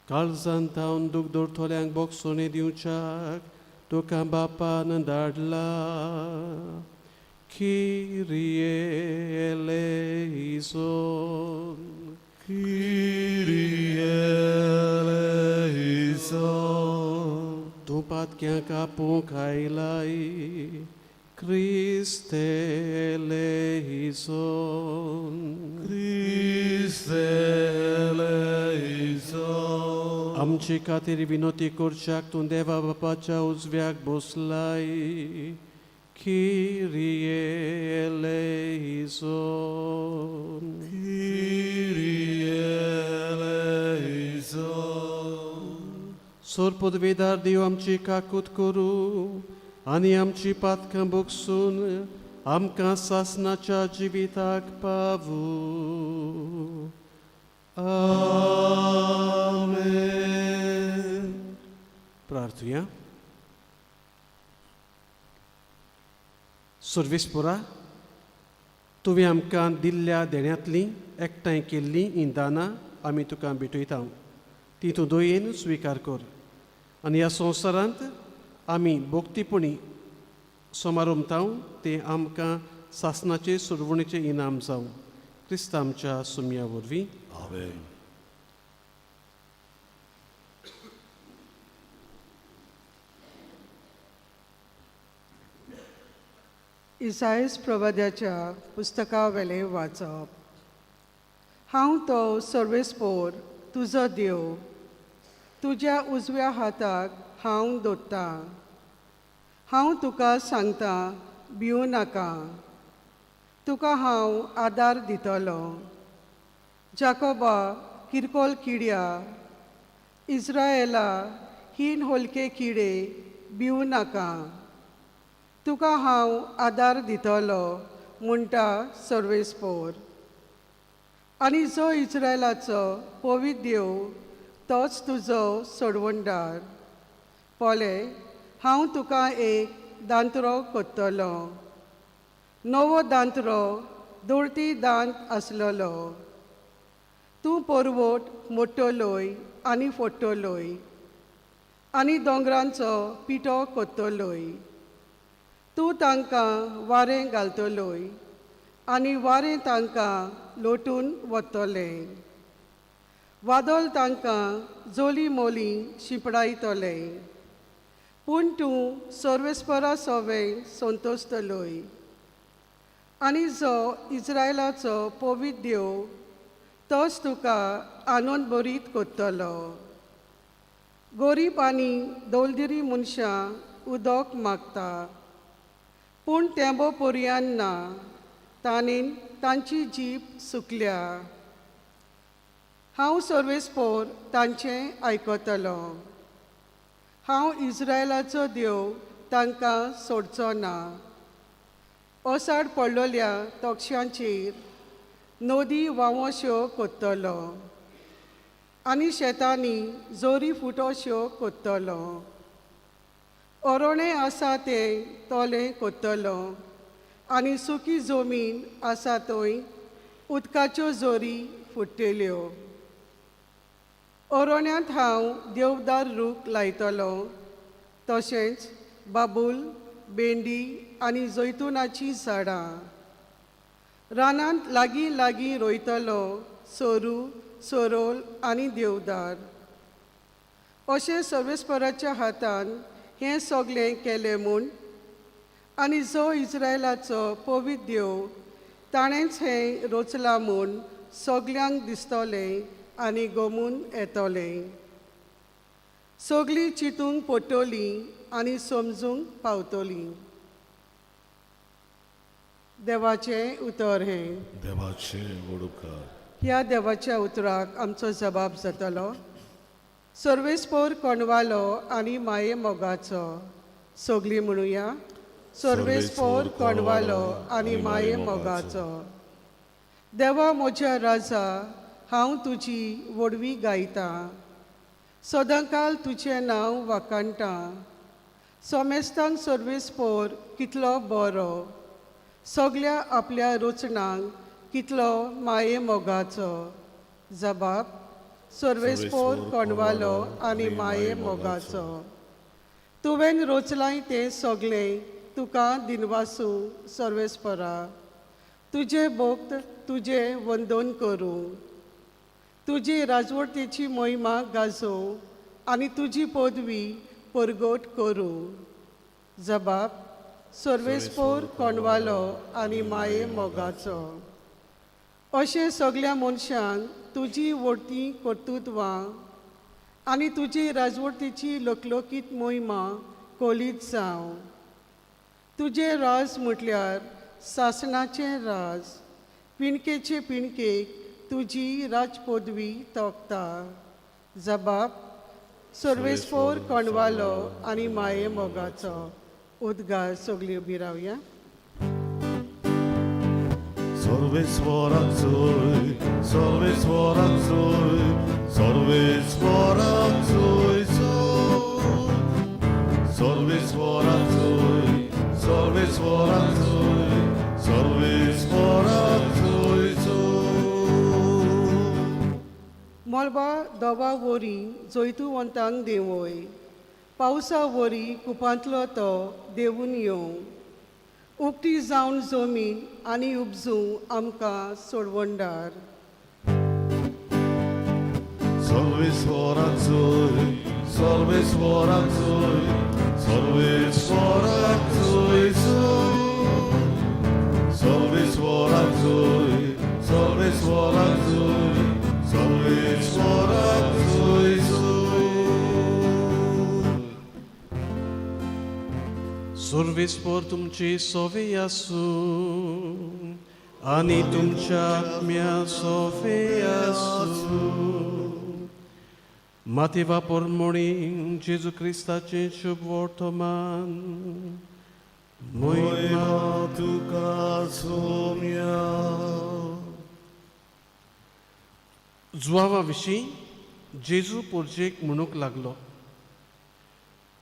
काळजान थावन दूख दवरतल्यांक बोगसोणी दिवच्याक तुका बापान धाडला. Kyrie eleison. Kyrie eleison. तूं पातक्यां कापूंक आयलाय. Christe eleison. Christe eleison. आमचे खातीर विनोती करच्याक तूं देवा बापाच्या उजव्याक बसलाय. Kyrie eleison. Kyrie eleison. सोर पदवेदार देव आमची काकूत करूं आनी आमची पातकां भोगसून आमकां सासनाच्या जिविताक पावूं. आमेन. प्रार्थुया. सर्वेस्पोरा, तुवें आमकां दिल्ल्या देण्यांतलीं एकठांय केल्लीं हीं दानां आमी तुका भेटयता. ती तूं दयेन स्विकार कर आनी ह्या संवसारांत आमी भोक्तीपणी समारोमताव ते आमकां सासनाचे सुरवणेचें इनाम जावं. क्रिस्त आमच्या सुमया वरवीं. आमेन. इसायस प्रवाद्याच्या पुस्तका वेलें वाचप. हांव तो सर्वेस्पोर तुजो देव, तुज्या उजव्या हाताक हांव दोत्तां. हांव तुका सांगता, भिवूं नाका, तुका हांव आदार दितलो. जाकोबा किरकोल किड्या, इस्रायला हीन होलके किडे, भिवूं नाका, तुका हांव आदार दितलो म्हणटा सर्वेस्पोर. आनी जो इस्रायलाचो पवित्र देव तोच तुजो सोडवणदार. पळय, हांव तुका एक दांतरो कोत्तलो, नवो दांतरो, दोळती दांत आसलेलो. तूं परवट मोडटलोय आनी फोडटलोय आनी दोंगरांचो पिठो कोत्तलोय. तूं तांकां वारें घालतलोय आनी वारें तांकां लोटून वतलें. वादळ तांकां जोली मोली शिंपडायतलें. पूण तूं सर्वेस्परा सोवें संतोशतलोय आनी जो इस्रायलाचो पवित्र देव तोच तुका आनंद बरीत करतलो. गोरीब आनी दौलदिरी मनशां उदक मागता, पूण तेंबो पर्यान ना. ताणें तांची जीब सुकल्या. हांव सर्वेस्पोर तांचें आयकतलो. हांव इस्रायलाचो देव तांकां सोडचो ना. ओसाड पडलेल्या तोक्षांचेर नदी व्हांवोश्यो कोत्तलो आनी शेतांनी जोरी फुटोश्यो कोत्तलो. ओरोणें आसा तें तोलें कोत्तलो आनी सुकी जमीन आसा थंय उदकाच्यो जोरी फुट्टेल्यो. ओरोण्यांत हांव देवदार रूख लायतलो, तशेंच बाबूल, भेंडी आनी जैतुनाचीं झाडां. रानांत लागीं लागीं रोयतलो सोरू, सोरोल आनी देवदार. अशें सर्वेस्पराच्या हातान हें सगळें केलें म्हूण आनी जो इस्रायलाचो पवित्र देव ताणेंच हें रचलां म्हूण सगल्यांक दिसतलें आनी गमून येतलें. सगळीं चिंतूंक पडटलीं आनी समजूंक पावतलीं. देवाचें उतर हें. देवाचें वडुकार. ह्या देवाच्या उतराक आमचो जबाब जातलो. सर्वेस्पोर कोणवालो आनी माये मोगाचो. सगळीं म्हणुया, सर्वेस्पोर कोणवालो आनी माये मोगाचो. देवा म्हज्या राजा, हांव तुजी व्हडवी गायतां. सदांकाल तुजें नांव वाखाणटां. सोमेस्तांक सर्वेस्पोर कितलो बरो, सगल्या आपल्या रचणांक कितलो माये मोगाचो. जबाब सर्वेस्पोर कोणवालो आनी माये मोगाचो. तुवें रोचलाय तें सगळें तुका दिनवासूं सर्वेस्परा. तुजें भक्त तुजें वंदन करूं. तुजी राजवटीची मोहिमा गाजोवं आनी तुजी पदवी परगट करूं. जबाब सर्वेस्पोर कोणवालो आनी माये मोगाचो. अशें सगल्या मनशांक तुजी वडती कर्तृत्वां आनी तुजी राजवटीची लोकलोकीत मोहिमा कोलीत जावं. तुजें राज म्हटल्यार सासणाचें राज. पिणकेचे पिणकेक तुजी राजपदवी तोखता. जबाब सर्वेस्पोर कोणवालो आनी माये मोगाचो. उद्गार सगळीं उबी रावया. सर्वेस्वराचोय सर्वेस्वराचोय सर्वेस्वराचोय सर्वेस्वराचोय सर्वेस्वराचोय सर्वेस्वराचोय. मळबा दोवा वरी जैतुवंतांक देंवय. पावसा वरी कुपांतलो तो देंवून येवं. उक्ती जावन जमीन आनी उपजूं आमकां सोडवणदार. सर्वेस्वराचोय सर्वेस्वराचोय सर्वेस्वराचोय सर्वेस्वराचोय सर्वेस्वराचोय सर्वेस्वराचोय. सर्वेस्पोर तुमची सोवे आसूं आनी तुमच्या आत्म्या सोवे आसूं. मातेवा पोरमोणी जेजू क्रिस्ताचें शुभ वर्तमान. मोहिमा मोहिमा तुका सोम्या. जुवावा विशीं जेजू पोरजेक म्हणूंक लागलो,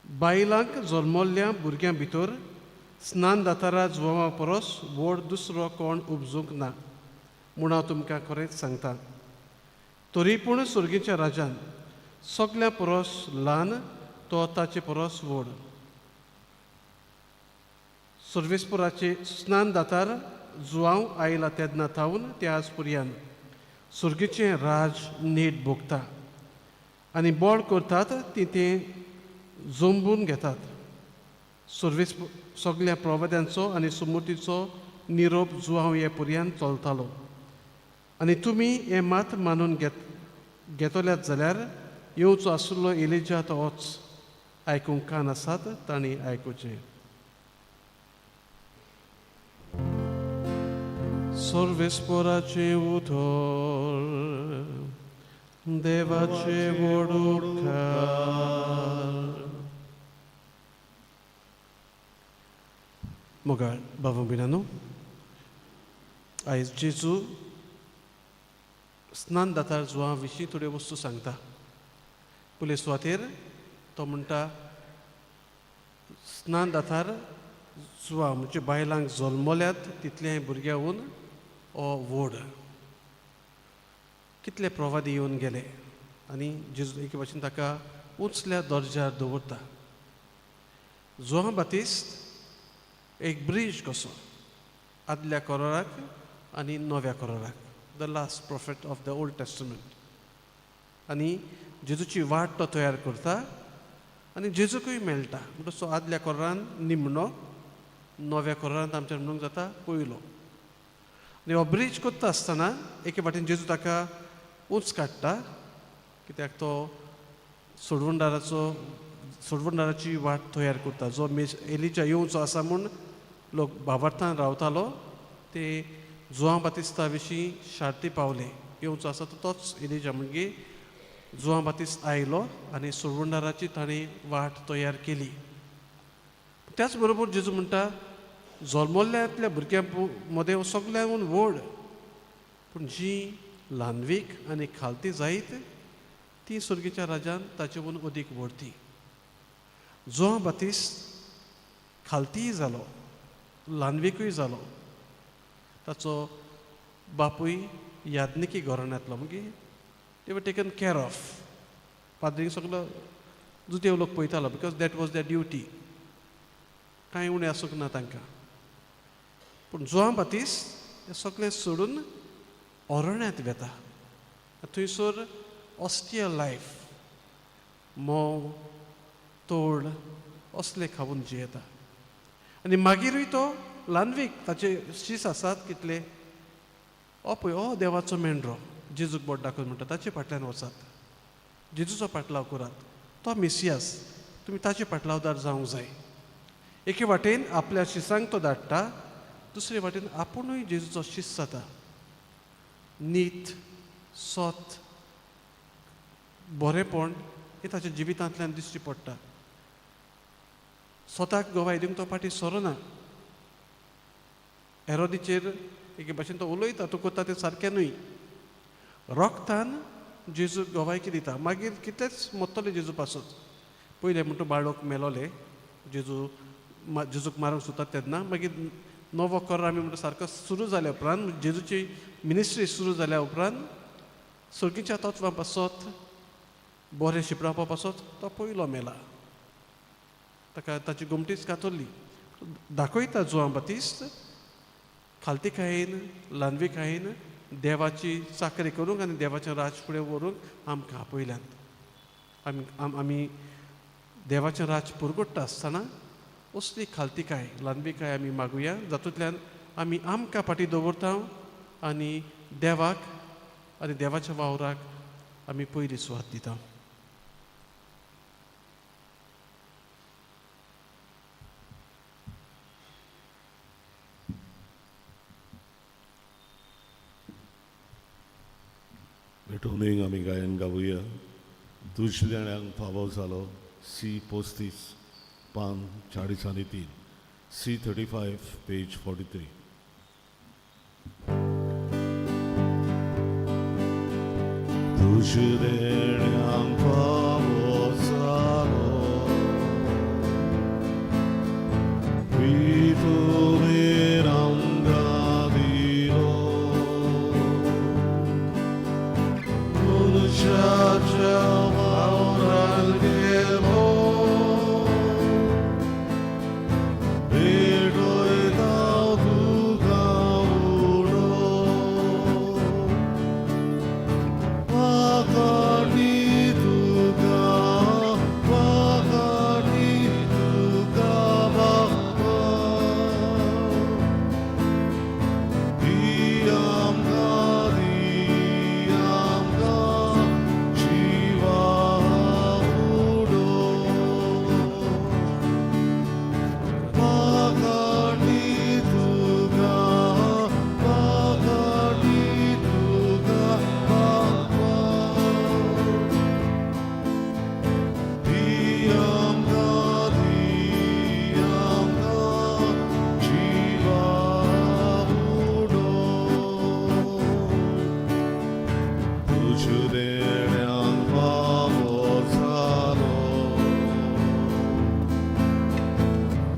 बायलांक जल्मल्ल्या भुरग्यां भितर स्नान दातारा जुवावा परस व्हड दुसरो कोण उपजूंक ना म्हूण हांव तुमकां खरेंच सांगता. तरी पूण सुर्गीच्या राजान सगल्या परस ल्हान तो ताचे परस व्हड. सर्वेस्पोराचे स्नान दातार जुवांव आयला तेन्ना थावन ते आज पुरयान सुर्गीचें राज नेट भोगता आनी बळ करतात ती तें जंबून घेतात. सर्वेस सगल्या प्रवाद्यांचो आनी सुमूर्तीचो निरोप जुवांव हे पुरयान चलतालो. आनी तुमी हें मात मानून घेतल्यात जाल्यार येवचो आशिल्लो एलिजा तो होच. आयकूंक कान आसात तांणी आयकुचें. सर्वेस्पोराचें उतर देवाचें व्हड उपकार. मोगाळ बाबा भयणांनो, आयज जेजू स्नान दातार जुवां विशीं थोड्यो वस्तू सांगता. पयले सुवातेर तो म्हणटा स्नान दातार जुवा म्हणजे बायलांक जल्मल्यात तितले भुरग्याहून हो व्हड. कितले प्रवादी येवन गेले आनी जेजू एके भाशेन ताका उंचल्या दर्ज्यार दवरता. जुवां बातिस्त एक ब्रीज कसो आदल्या कोराराक आनी नव्या कोराराक, the last prophet of the Old Testament. आनी जेजूची वाट तो तयार करता आनी जेजूकूय मेळटा. म्हणटच तो आदल्या कोरारान निमणो, नव्या कोरारांत आमच्या म्हणूंक जाता पयलो. आनी हो ब्रीज करता आसतना एके वाटेन जेजू ताका उंच काडटा, कित्याक तो सोडवणदाराची वाट तयार करता. जो मेज एलिजा येवचो आसा म्हूण लोक भावार्थान रावतालो ते जुवां बातिस्ता विशीं शार्ती पावले. येवचो आसा तो तोच एलिजा म्हणगे जुवां बातिस्त आयलो आनी सोडवणदाराची ताणें वाट तयार केली. त्याच बरोबर जेजू म्हणटा जल्मल्ल्यांतल्या भुरग्यां मदें सगल्यांहून व्हड, पूण जी ल्हानवीक आनी खालती जायत ती सुर्गीच्या राजान ताचेहून अदीक व्हड ती. जुवां बातिस्त खालतीय जालो, ल्हानविकूय जालो, ताचो बापूय याज्ञिकी घराण्यांतलो, मागीर they were taken care of. पाद्रींक सगलो जुतेव लोक पळयतालो because that was their duty. कांय उणें आसूंक ना तांकां. पूण जुआंव बातीस्त हें सगळें सोडून अरण्यांत वेता. थंयसर ऑस्टियर लायफ, म्होंव तोड असलें खावन जियेता. आनी मागीरूय तो ल्हानवीक ताचे शीस आसात कितले, ओ पळय ओ देवाचो मेंढरो, जेजूक बोट दाखोवन म्हणटा ताचे फाटल्यान वचात, जेजूचो पाटलाव करात, तो मिसियास, तुमी ताचे पाटलावदार जावंक जाय. एके वाटेन आपल्या शिसांक तो धाडटा, दुसरे वाटेन आपुणूय जेजूचो शीस जाता. नीत, सत, बरेंपण हें ताच्या जिवितांतल्यान दिश्टी पडटा. स्वताक गवाय दिवंक तो फाटीं सरना. हेरोदीचेर एके भाशेन तो उलयता, तूं करता तें सारकें न्हय. रोगतान जेजू गवायकी दिता. मागीर कितलेच मरतले जेजू पासत. पयलें म्हणटा बाळक मेलोले, जेजू जेजूक मारूंक सोदतात तेन्ना. मागीर नवो कर आमी म्हणटा सारको सुरू जाल्या उपरांत, जेजूची मिनिस्ट्री सुरू जाल्या उपरांत सर्गीच्या तत्वां पासत, बरें शिंपडावपा पासत तो पयलो मेला. ताका ताची गोमटीच कातरली. दाखयता जुआंव बातीस्त खालतीकायेन ल्हानविकायेन देवाची चाकरी करूंक आनी देवाचें राज फुडें व्हरूंक आमकां आपयल्यात. आमी आमी देवाचें राज पुरगुट्टा आसतना असली खालतीकाय ल्हानविकाय आमी मागुया, जातूंतल्यान आमी आमकां फाटीं दवरता आनी देवाक आनी देवाच्या वावराक आमी पयली सुवात दिता. भेटोवणेक आमी गायन गावया. दुसऱ्यांक फावो जालो सी 35 पान 43, सी 35 पेज 43. दुसऱ्यांक फावो जालो वितुमेर आमकां दिलो, मनशाच्या वावरान गेलो, भेटयता तुका उडो, वाकाटी तुका, वाकाटी तुका बापा, दी आमकां, दी आमकां जिवा उडो, वाकाटी तुका, वाकाटी तुका बापा, दी आमकां, दी आमकां जिवा उडो, तुज्या देण्यांक फावो जालो,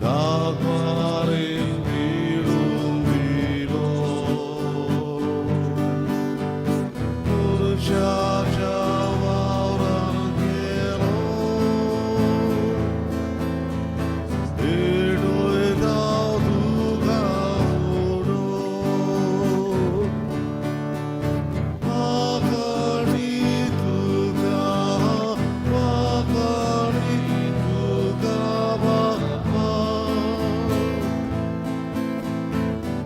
दाखवारेन पिडून दिलो, मनशाच्या वावरान गेलो, भेटयता तुका उडो, वाकाटी तुका, वाकाटी तुका बापा,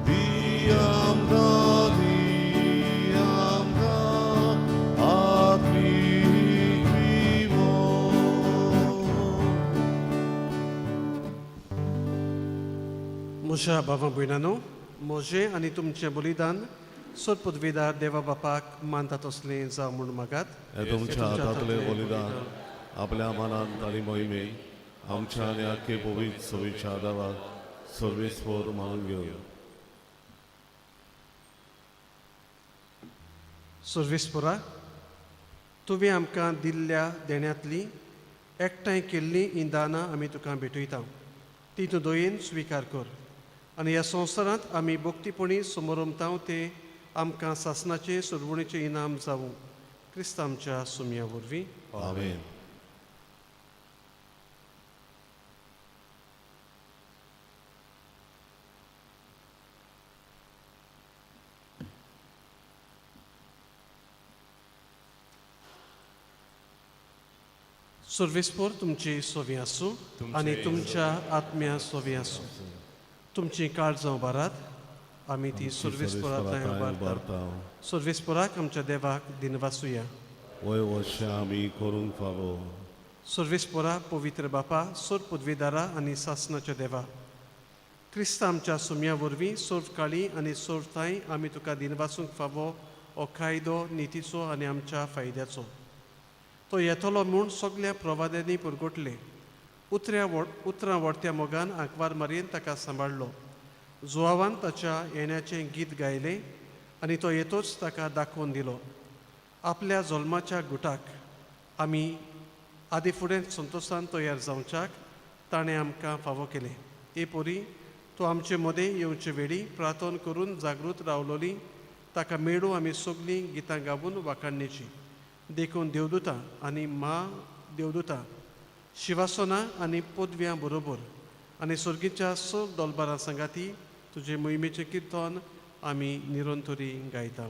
दी आमकां, दी आमकां आत्मीक विवो. म्हज्या भावा भयणांनो, म्हजें आनी तुमचें बलिदान सोदपदवीदार देवा बापाक मानता तसलें जावं म्हूण मागात. हे तुमच्या हातांतले बलिदान आपल्या मनान आनी मोहिमे आमच्या आनी आख्खे पवित्र सवेच्या आदाराक सर्वेस्पर मानून घेवया. सर्वेस्परा, तुवें आमकां दिल्ल्या देण्यांतली एकठांय केल्लीं हीं दानां आमी तुका भेटयता, ती तूं दयेन स्विकार कर आनी ह्या संवसारांत आमी भक्तीपणी समरमता ते आमकां सासनाचें सुरवणेचें इनाम जावूं क्रिस्त आमच्या सुमया वरवीं. आमेन. सर्वेस्पोर तुमची सोवी आसूं आनी तुमच्या आत्म्या सोवी आसूं. तुमची काळजां उबारात, आमी ती सर्वेस्पोरा थंय उबारतात. सर्वेस्पोराक आमच्या देवाक दिनवासुया. वय वर्षां आमी करूंक फावो. सर्वेस्पोरा पवित्र बापा, सोर पदवीदारा आनी सासनाच्या देवा, क्रिस्त आमच्या सुम्या वरवीं सोर्व काळी आनी सोर्व थांय आमी तुका दिनवासूंक फावो हो कायदो नितीचो आनी आमच्या फायद्याचो. तो येतलो म्हूण सगल्या प्रवाद्यांनी पुरगोटले. उतरां वडत्या मोगान आंकवार मारयेन ताका सांबाळ्ळो. जुवावान ताच्या येण्याचें गीत गायलें आनी तो येतोच ताका दाखोवन दिलो. आपल्या जल्माच्या गुटाक आमी आदी फुडें संतोशान तयार जावच्याक ताणें आमकां फावो केलें. ए पोरी तो आमचे मदें येवचे वेळी प्रार्थना करून जागृत रावलोली ताका मेळूं आमी सगलीं गितां गावून वाखाणणेची. देखून देवदूतां आनी मा देवदूतां शिवासना आनी पदव्यां बरोबर आनी सर्गीच्या स दोलबारां सांगाती तुजे मोहिमेचें किर्तन आमी निरंतरी गायता.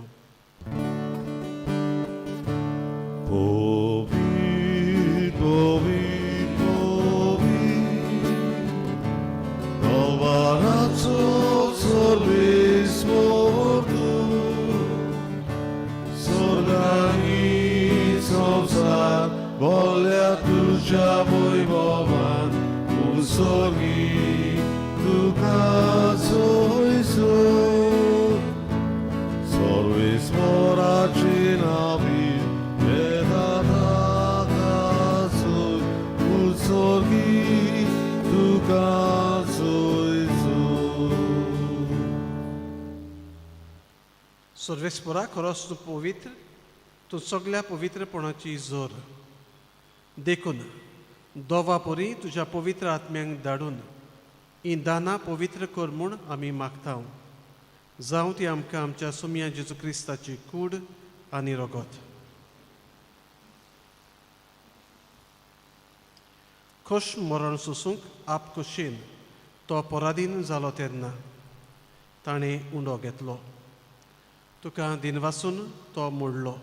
बोल्या तुझ्या वैभवान उसोगी तुका सोयसो सर्वेस्पोराची नावी उसोगी तुका सोयसो. सर्वेस्पोरा खरोच तूं पवित्र, तूं सगल्या पवित्रपणाची जोर. देखून दोवा परी तुज्या पवित्र आत्म्यांक धाडून ही दानां पवित्र कर म्हूण आमी मागता. जावं ती आमकां आमच्या सुमया जेजू क्रिस्ताची कूड आनी रगत. खोश मरण सोसूंक आप खोशेन तो पराधीन जालो तेन्ना ताणें उंडो घेतलो, तुका दिनवासून तो मोडलो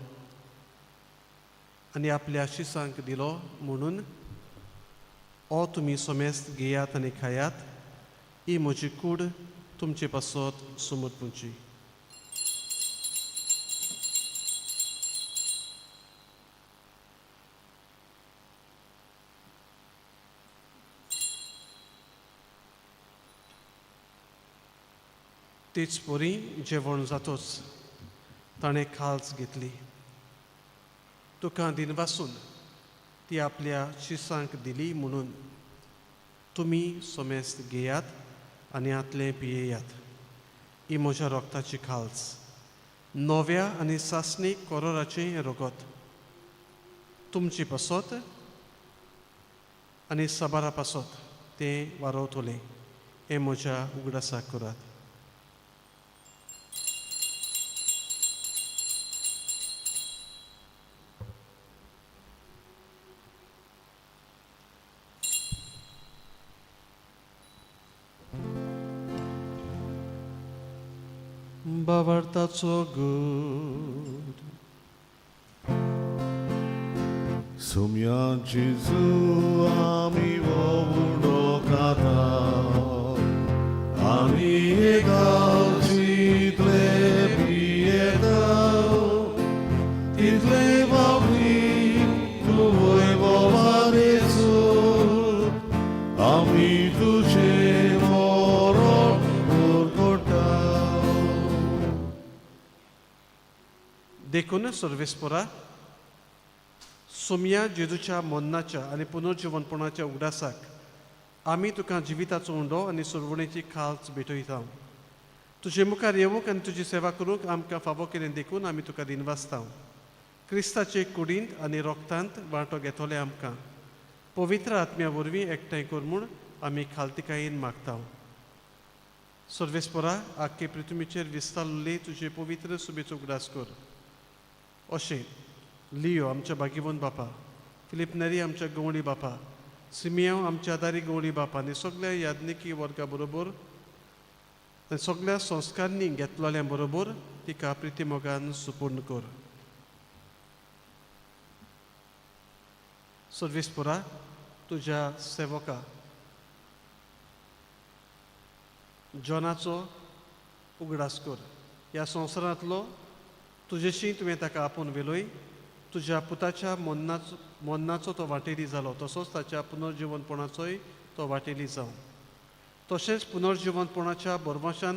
आनी आपल्या शिसांक दिलो म्हणून ओ तुमी सोमेस्त घेयात आनी खायात, ही म्हजी कूड तुमचे पासत समर्पूची. तेच परी जेवण जातोच ताणें खाल्स घेतली, तुका दिनवासून ती आपल्या शिसांक दिली म्हणून तुमी सोमेस्त घेयात आनी आतलें पियेयात. ही म्हज्या रोगताची खाल्स, नव्या आनी सासणी कोरोराचें रगत तुमचे पासत आनी साबारा पासत तें वारोवतलें. हें म्हज्या उगडासाक करात. बाबार्थाचो गूड सुम्या जेजू आमी उंडो खाता आमी एकाचीतले पियेता तितले बाबी तूं वैभवारेचो आमी तुजें मरण उरकोटा. देखून सर्वेस्पोरा सोमया जेजूच्या मरणाच्या आनी पुनर्जिवनपणाच्या उगडासाक आमी तुका जिविताचो उंडो आनी सुरवणेची खाल्स भेटयता. तुजे मुखार येवंक आनी तुजी सेवा करूंक आमकां फावो केलें देखून आमी तुका दिनवासता. क्रिस्ताचे कुडींत आनी रोगतांत वांटो घेतले आमकां पवित्र आत्म्या वरवीं एकठांय कर म्हूण आमी खालतिकायेन मागता. सर्वेस्परा आख्खे पृथ्वीचेर विस्तारले तुजे पवित्र सुबेचो उगडास कर. अशें लियो आमच्या भागीवन बापा, फिलीप नेरी आमच्या गवळी बापा, सिमियांव आमच्या आदारी गवळी बापा आनी सगल्या याज्ञिकी वर्गा बरोबर आनी सगल्या संस्कारांनी घेतलेल्या बरोबर तिका प्रितीमोगान सुपूर्ण कर. सर्वेस्परा तुज्या सेवका जॉनाचो उगडास कर. ह्या संवसारांतलो तुजेशी तुवें ताका आपोवन व्हेलोय. तुज्या पुताच्या मन्नाचो तो वांटेली जालो, तसोच ताच्या पुनर्जिवनपणाचोय तो वांटेली जावं. तशेंच पुनर्जिवनपणाच्या बरवाशान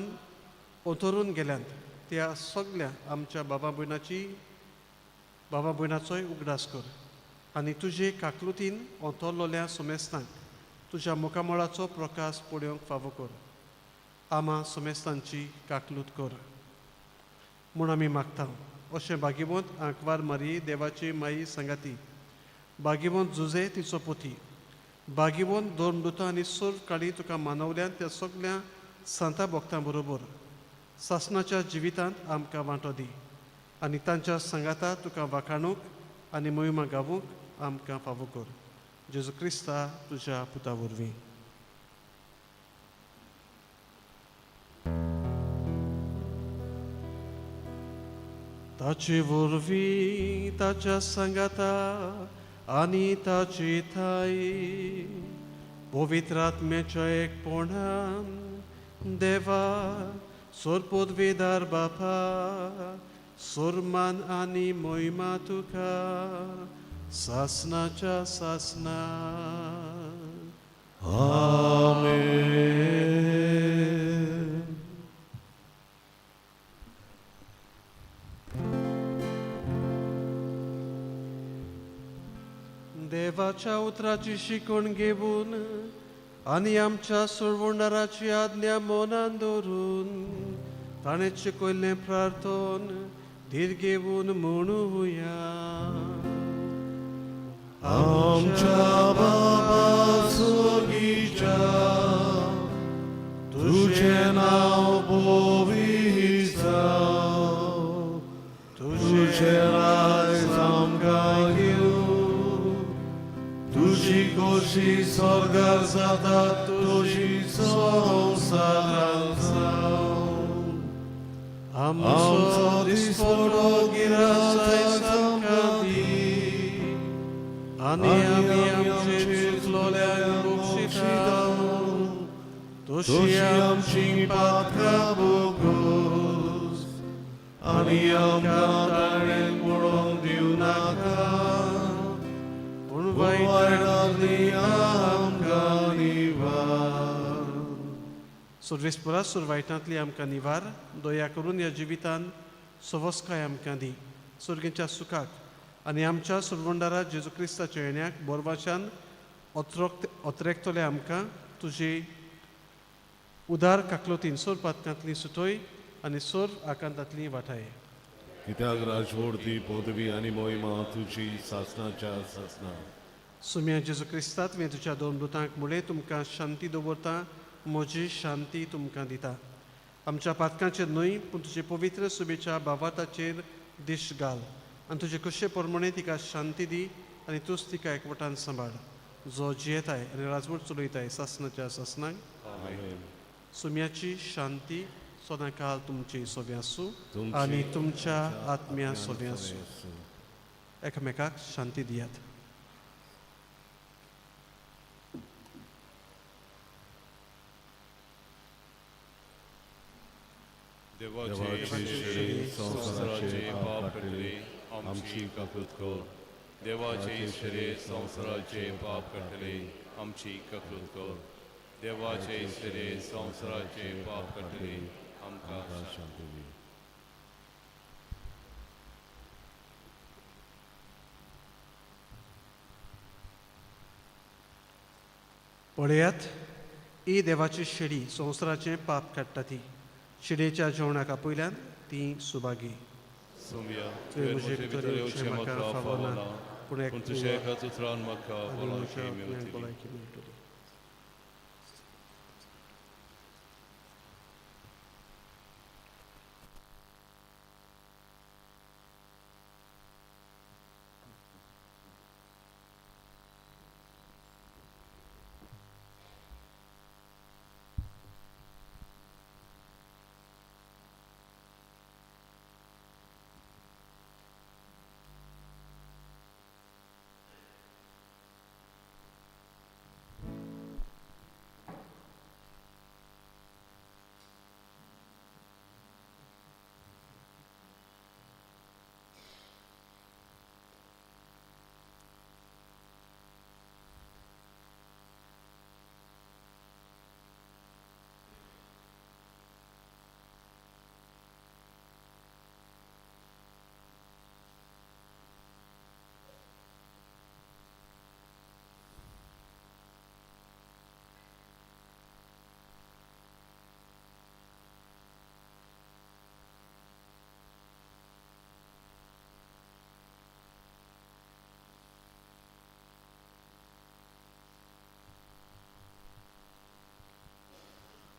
ओथरून गेल्यांत त्या सगल्या आमच्या बाबा भयणाचोय उगडास कर आनी तुजे काकलुतीन ओथरलोल्या सोमेस्तांक तुज्या मुखामळाचो प्रकाश पळोवंक फावो कर. आमा सोमेस्तांची काकलूत कर म्हूण आमी मागता. अशें भागीवंत आंकवार मारी देवाची माई सांगाती, भागीवंत जुजे तिचो पोती, भागीवंत धर्मदुतां आनी सर्व काळी तुका मानवल्यान त्या सगल्या सांता भक्तां बरोबर सासणाच्या जिवितांत आमकां वांटो दी आनी तांच्या सांगाता तुका वाखाणूंक आनी मोहिमा गावूंक आमकां फावो कर. जेजू क्रिस्ता तुज्या पुता वरवीं. ताचे वरवीं, ताच्या सांगाता आनी ताचे ठाई पवित्र आत्म्याच्या एकपणान देवा सोरपोदवेदार बापा, सोरमान आनी मोहिमा तुका सासनाच्या सासना. आमेन. देवाच्या उतराची शिकवण घेवन आनी आमच्या सोडवणाराची आज्ञा मनान दवरून ताणें शिकयल्लें प्रार्थन धीर घेवन म्हणुया. आमच्या बाबा स्वर्गीच्या, तुझें नांव पवित्र जावं, तुझें राज आमकां येवं, तुजी खोशी स्वर्गार जाता तुजी संवसारांत जावं. आमचो दिसपडो गिरास आयज आमकां दी आनी आमी आमचे चुकलोल्यांक बक्षिता तशी आमची पातकां भोगोस आनी आमकां ताणें पडोवंक दिवं नाका, पूण वायटांतली आमकां निवार. सुर्वेस्परा सुरवायटांतली आमकां निवार, दया करून ह्या जिवितान सवस्काय आमकां दी, सुर्गेच्या सुखाक आनी आमच्या सुरवंडारा जेजू क्रिस्ताच्या येण्याक बोरवाच्यान अत्रेकतले आमकां तुजी उदार काकलोतीन सोर पातकांतली सुटोय आनी सोर आकांतांतली वाटाय. कित्याक राजवडती पदवी आनी मोहिमा तुजी सासनाच्या सासना. सुम्या जेजू क्रिस्ता, तुवें तुज्या दोन दुतांक मुळे तुमकां शांती दवरता, म्हजी शांती तुमकां दिता. आमच्या पातकांचेर न्हय पूण तुजे पवित्र सुबेच्या बाबाताचेर दिश घाल आनी तुजे कशे प्रमाणे तिका शांती दी आनी तूंच तिका एकवटान सांबाळ, जो जियेताय आनी राजवट चलयताय सासनाच्या सासनाक. सुम्याची शांती सदांकाल तुमची सोबी आसूं आनी तुमच्या आत्म्या सोबी आसूं. एकामेकाक शांती दियात. देवाचे शेरे संवसाराचे पाप काडटले आमची काकूत कर. देवाचे शेरे संवसाराचे पाप काडटले आमची काकूत कर. देवाचे शेरे संवसाराचे पाप काडटले आमकां शांती दी. पळयात, ही देवाची शेडी संवसाराचें पाप काडटा ती शेडयेच्या जेवणाक आपयल्यान ती सुभागी. सुम्या, तुवें म्हजे भितर येवचें म्हाका फावना, पूण तुज्या एकाच उतरान म्हाका भलायकी मेळटली. भलायकी मेळटली.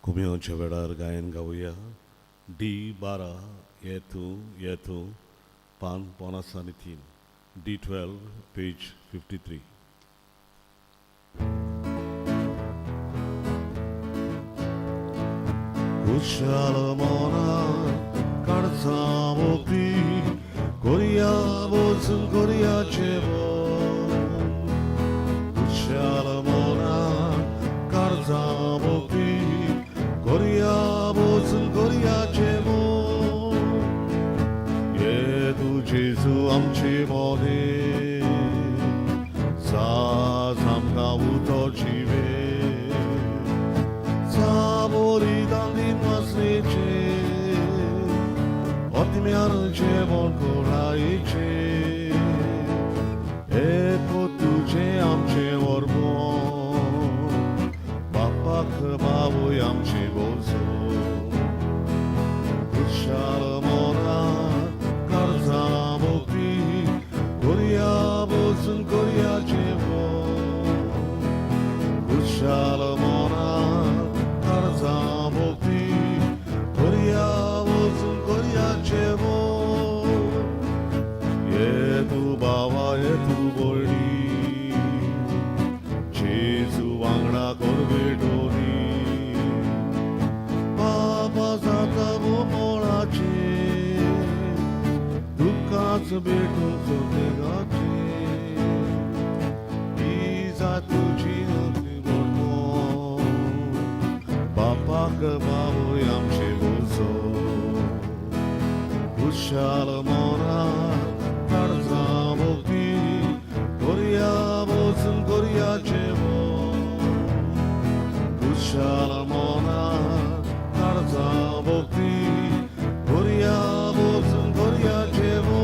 कुम्योच्या वेळार गायन गावया डी 12 येतू येतू पान 53 डी 12 पेज 53. कुशाल मना काडचा मोती कोरिया वचून कोरिया जेवण कुशाल मना काडचा मोती कोरिया वचून कोरिया जेवण ये तू जेजू आमचे मोने साज आमकां उतो जिवे ottimiano जेवण कोरायचे एको तुझे आमचे वरमो बापाक बाबूय आमचे बोलसो कुशाल मोरा कर्जा मोती कोरिया बोसून कोरिया जेवण कुशाल मोरा कर्जा मोती कोरिया बोसून कोरिया जेवण ये तू बाबा ये तू बोलडी जेजू वांगडा कोरबेटोनी बाबा जाता मोळाचे दुःखाच भेटून सोतेगाचे ही जात तुझी बोलतो बापाक बाबूय आमचे बोलचो कुशाल मोरा काळजा भोवती कोरिया वचून कोरिया जेवण कुशाल मोरा काळजा भोवती कोरिया वचून कोरिया जेवण.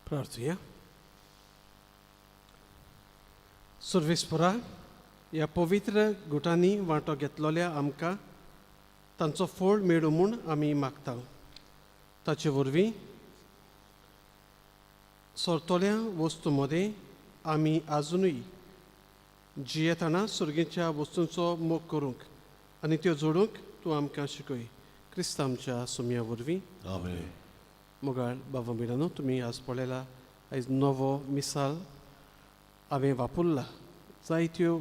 प्रार्थुया. सुर्वेस्परा ह्या पवित्र गुटांनी वांटो घेतलेल्या आमकां तांचो फोळ मेळूं म्हूण आमी मागता. ताचे वरवीं सोरतोल्या वस्तू मदें आमी आजुनूय जियेतना सुर्गेच्या वस्तूंचो मोग करूंक आनी त्यो जोडूंक तूं आमकां शिकय. क्रिस्त आमच्या सुमया वरवीं. आमेन. मोगाळ बाबा भयणांनो, तुमी आज पळयला आयज नवो मिसाल हांवें वापरला. जायत्यो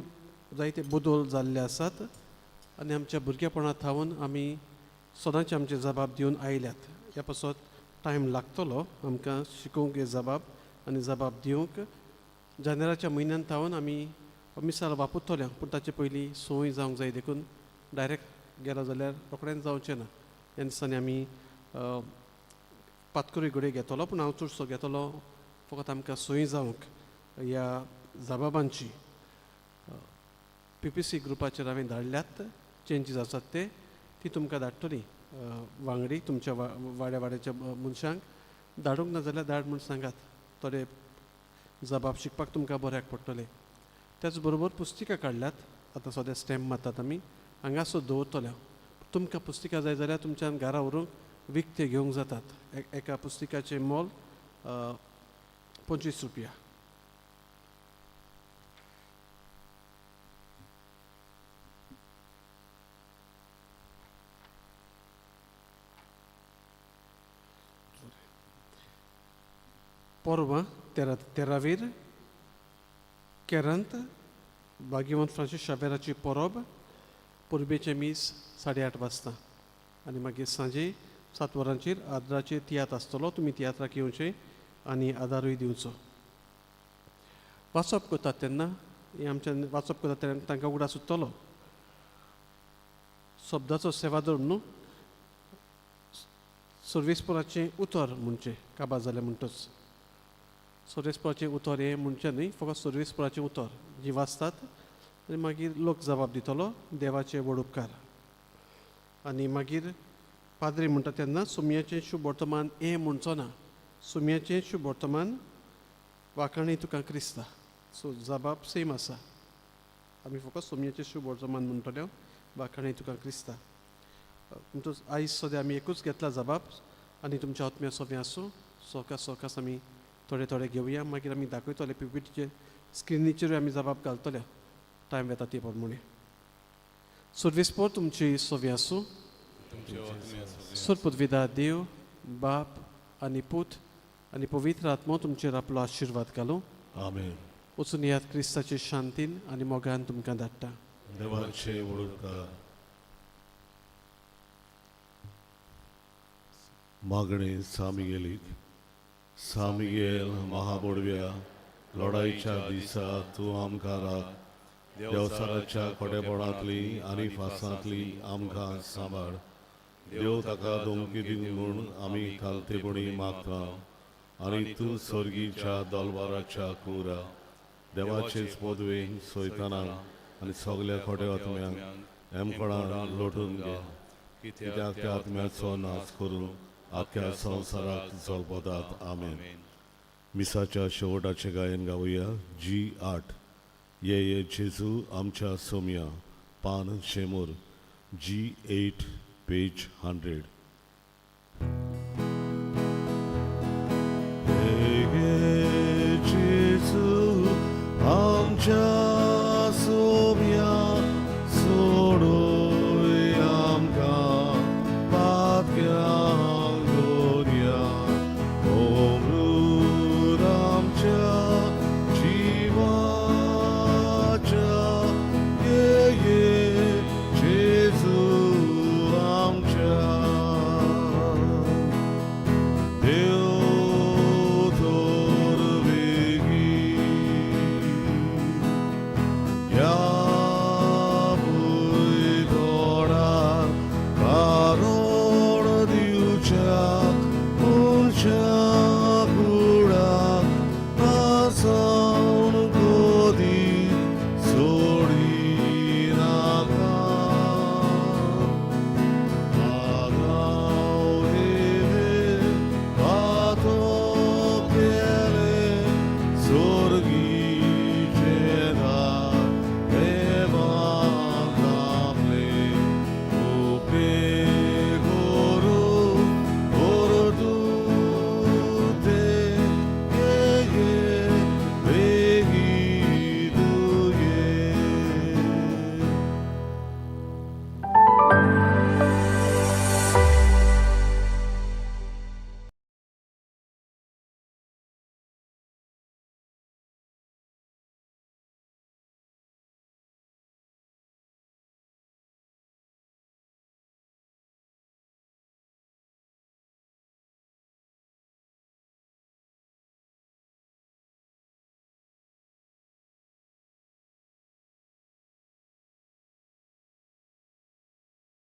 जायते बदल जाल्ले आसात आनी आमच्या भुरगेपणा थावन आमी सदांच आमचे जबाब दिवन आयल्यात. ह्या पासत टायम लागतलो आमकां शिकोवंक हे जबाब आनी जबाब दिवंक. जानेराच्या म्हयन्यान थावन आमी मिसाल वापरतले, पूण ताचे पयलीं संवय जावंक जाय, देखून डायरेक्ट गेलो जाल्यार रोखडेंच जावचें ना. ह्या दिसांनी आमी पातकुरी घडये घेतलो, पूण हांव चडसो घेतलो फकत आमकां संवय जावंक ह्या जबाबांची. पी पी सी ग्रुपाचेर हांवें धाडल्यात चेंजीस आसात ते ती तुमकां धाडटली. वांगडी तुमच्या वाड्या वाड्याच्या मनशांक धाडूंक ना जाल्यार धाड म्हूण सांगात. थोडे जबाब शिकपाक तुमकां बऱ्याक पडटलें. त्याच बरोबर पुस्तिका काडल्यात, आतां सद्या स्टॅम्प मारतात आमी, हांगासर दवरतले. तुमकां पुस्तिका जाय जाल्यार तुमच्यान घरा व्हरूंक विकते घेवंक जातात. एका पुस्तिकाचें मोल 25 रुपया. परवां 13वीर केरंत भाग्यवंत फ्रांसीस शावेराची परब, परबेचें मीस 8:30 वाजता आनी मागीर सांजे 7 वरांचेर आदराचेर तियात्र आसतलो. तुमी तियात्राक येवचें आनी आदारूय दिवचो. वाचप करतात तेन्ना हें आमच्यान वाचप करतात तेन्ना तांकां उगडास उरतलो. शब्दाचो सेवादोर न्हू, सर्वेस्पराचें उतर म्हणचें काबार जालें म्हणटच सर्वेस्पराचें उतर हें म्हणचें न्हय, फकत सर्वेस्पराचें उतर जी वाचतात आनी मागीर लोक जबाब दितलो देवाचे व्हड उपकार. आनी मागीर पाद्री म्हणटा तेन्ना सुमयाचें शुभ वर्तमान हें म्हणचो ना, सुमयाचें शुभ वर्तमान वाखाणी तुका क्रिस्ता. सो जबाब सेम आसा, आमी फकत सुमयाचें शुभ वर्तमान म्हणटले वाखाणी तुका क्रिस्ता. म्हणटच आयज सद्या आमी एकूच घेतला जबाब आनी तुमच्या आत्म्या सोंपें आसूं. सोकास सोकास आमी थोडे थोडे घेवया, मागीर आमी दाखयतले पीपीटीचेर स्क्रिनीचेरूय आमी जबाब घालतले टायम वेता ते प्रमाणे. सर्वेस्पोर तुमची सोवी आसूं. सरपदविदा देव बाप आनी पूत आनी पवित्र आत्मो तुमचेर आपलो आशिर्वाद घालूं. आमेन. वचून याद क्रिस्ताचे शांतीन आनी मोगान तुमकां धाडटा. देवाचे उपकार. मागणे सामिगेलीक. सामिगेल महाबोडव्या लढाईच्या दिसा तूं आमकां राख, देवसाराच्या खोटेपणांतली आनी फासांतली आमकां सांबाळ. देव ताका धमकी दिवन म्हूण आमी खालतेपणी मागता आनी तूं सर्गीच्या दलवाराच्या कुरा देवाचेच पदवे सोयताना आनी सगल्या खोटे आत्म्यांक एमकोणान लोटून घे, कित्याक त्या आत्म्याचो नाश करून आख्या संवसाराक जल्पतात. आमेन. मिसाच्या शेवटाचें गायन गावया. जी 8 ये ये जेजू आमच्या सोम्या, पान 100, जी 8 पेज 100.